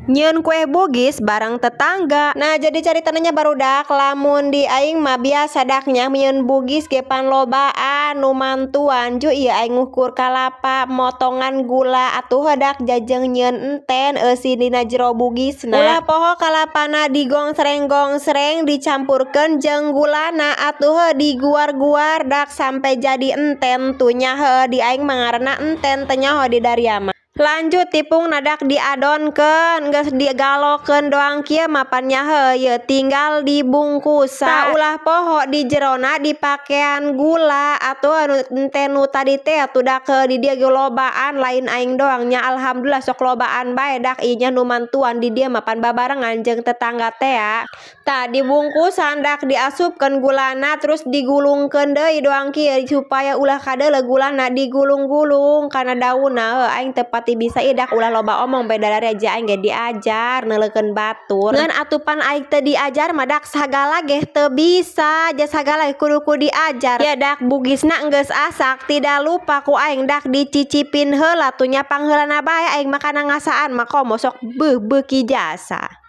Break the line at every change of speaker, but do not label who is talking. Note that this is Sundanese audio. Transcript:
Nyieun kue bugis bareng tetangga. Nah, jadi caritana nya, barudak, lamun di aing mah biasa dak nya nyieun bugis ge pan lobaan nu mantuan. Ju ieu aing ngukur kalapa, motongan gula atuh dak jajeng nyieun enten eusi dina jero bugisna. Ulah poho kalapana digongsreng-gongsreng, dicampurkeun jeung gulana, atuh diguar-guar dak sampai jadi enten tuh nya. Heuh, di aing mah ngaranna enten, teu nyaho di daria mah. Lanjut tipungna dak diadonkeun, geus digalokeun doang kieu mah pan nya. Heuh, ieu tinggal dibungkusan. Tah, ulah poho di jerona dipakean gula atuh anu enten nu tadi teh atuh dak. Di dieu ge lobaan, lain aing doang nya, alhamdulillah sok lobaan bae dak ieu nya nu mantuan di dieu mah, pan babarengan jeung tetangga tea. Tah, dibungkusan dak diasupkeun gulana, terus digulungkeun deui doang kieu supaya ulah kadeuleu gulana, digulung-gulung kana daunna. Heuh, aing teu pati bisa ieu dak, ulah loba omong bae da aja aing ge diajar neuleukeun batur. Ngan atupan aing teu diajar mah dak sagala ge teu bisa, ja sagala ge kudu ku diajar. Ya dak, bugisna geus asak, tidak lupa ku aing dak dicicipin heula tuh nya, pangheulana bae aing mah kana ngasaan mah, komo sok beuh beuki jasa.